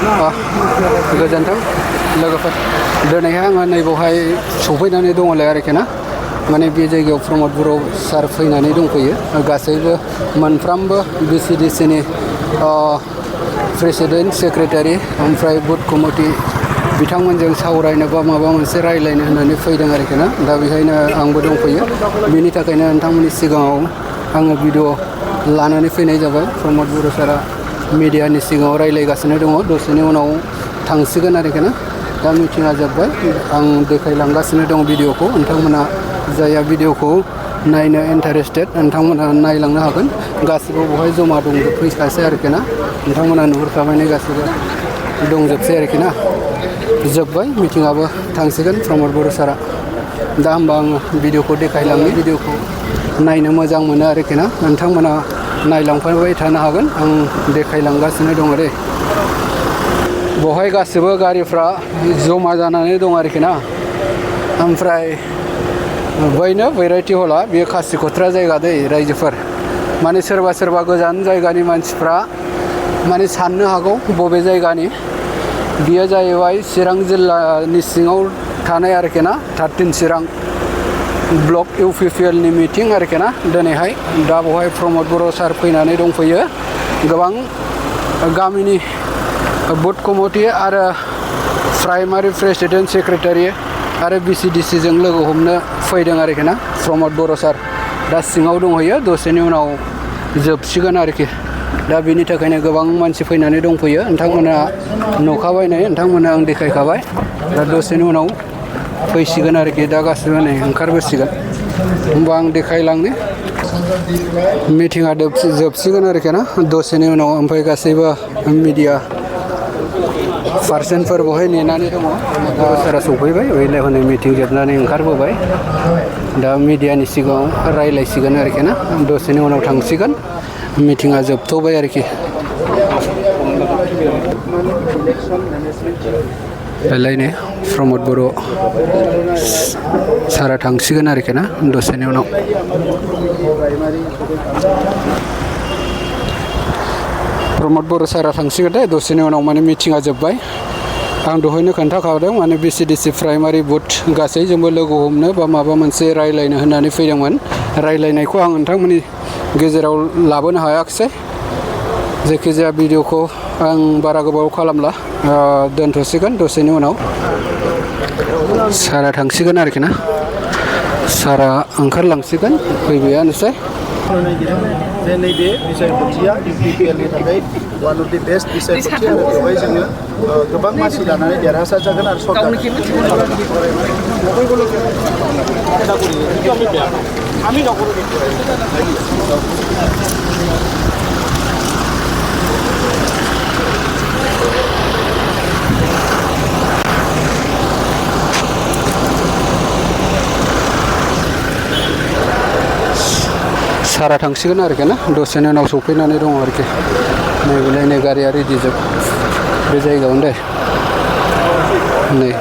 गोजोन्थों लोगोफोर दिनैहाय आङो नैबावहाय सफैनानै दङलाय आरोखि ना माने बे जायगायाव प्रमद बर' सार फैनानै दंफैयो गासैबो मोनफ्रामबो BCDC नि प्रेसिडेन्ट सेक्रेटारि ओमफ्राय बुथ कमिटि बिथांमोनजों सावरायनो बा माबा मोनसे रायज्लायनो होननानै फैदों आरोखि ना दा बेहायनो आंबो दंफैयो बिनि थाखायनो नोंथांमोननि सिगाङाव आङो भिडिअ लानानै फैनाय जाबाय प्रमद बर' सारा मिडियानि सिगाङाव रायज्लायगासिनो दङ दसेनि उनाव थांसिगोन आरोखि ना दा मिटिङा जोब्बाय आं देखायलांगासिनो दं भिडिअखौ नोंथांमोना जायहा भिडिअखौ नायनो इन्टारेस्टेड नोंथांमोना नायलांनो हागोन गासिबो बेवहाय जमा दंजोबफैखासै आरोखि ना नोंथांमोना नुहुरखाबायनो गासिबो दंजोबसै आरोखि ना जोब्बाय मिटिङाबो थांसिगोन प्रमद बर' सारा दा होमबा आङो भिडिअखौ देखायलांनि भिडिअखौ नायनो मोजां मोनो आरोखि ना नोंथांमोना नायलांफाबाय थानो हागोन आं देखायलांगासिनो दङ दे बेवहाय गासिबो गारिफ्रा जमा जानानै दं आरोखि ना ओमफ्राय बैनो बैराथि हला बेयो खासिक'त्रा जायगा दै रायजोफोर माने सोरबा गोजान जायगानि मानसिफ्रा माने साननो हागौ बबे जायगानि बियो जाहैबाय चिरां जिल्लानि सिङाव थानाय आरोखि ना 13 चिरां ब्लक UPPL नि मिटिं आरोखि ना दिनैहाय दा बेवहाय प्रमद बर' सार फैनानै दंफैयो गोबां गामिनि बुथ कमिटि आरो प्राइमारि प्रेसिडेन्ट सेक्रेटारि आरो BCDC जों लोगो हमनो फैदों आरोखि ना प्रमद बर' सार दा सिङाव दंहैयो दसेनि उनाव जोबसिगोन आरोखि दा बेनि थाखायनो गोबां मानसि फैनानै दंफैयो नोंथांमोना नुखाबाय नै नोंथांमोना आं देखायखाबाय दा दसेनि उनाव फैसिगोन आरोखि दा गासिबो नै ओंखारबोसिगोन होमबा आं देखायलांनि मिटिङा जोबसिगोन आरोखि ना दसेनि उनाव ओमफ्राय गासैबो मिडिया पार्सनफोर बेवहाय नेनानै दङ दा सारा सफैबाय ओइलाय हनै मिटिं जोबनानै ओंखारबोबाय दा मिडियानि सिगाङाव रायज्लायसिगोन आरोखि ना दसेनि उनाव थांसिगोन मिटिङा जोबथ'बाय आरोखि बेलायनो प्रमद बर' सारा थांसिगोन आरोखि ना दसेनि उनाव प्रमद बर' सारा थांसिगोन दे दसेनि उनाव माने मिटिङा जोब्बाय आं दहायनो खोन्थाखादों माने BCDC प्राइमारि बुथ गासैजोंबो लोगो हमनो बा माबा मोनसे रायज्लायनो होननानै फैदोंमोन रायज्लायनायखौ आं नोंथांमोननि गेजेराव लाबोनो हायाखिसै जायखिजाया भिडिअखौ आं बारा गोबाव खालामला दोनथ'सिगोन दसेनि उनाव सारा थांसिगोन आरोखि ना सारा ओंखारलांसिगोन फैबायानोसै जे नैबे बिसायख'थिया UPPL नि थाखाय वान अफ दि बेस्ट बिसायख'थि आरो बेवहाय जोङो गोबां मानसि लानानै देरहासार जागोन आरो सारा थांसिगोन आरोखि ना दसेनि उनाव सफैनानै दङ आरोखि नै गारिया रेडि जोब बे जायगायावनो दे नै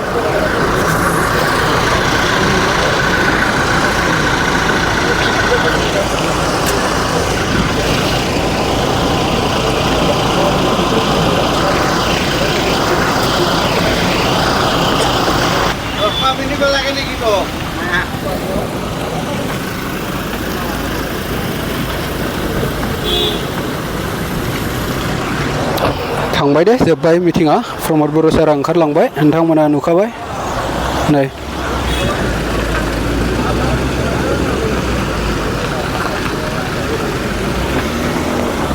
थांबाय दे जोब्बाय मिटिङा प्रमद बर' सारा ओंखारलांबाय नोंथांमोना नुखाबाय नै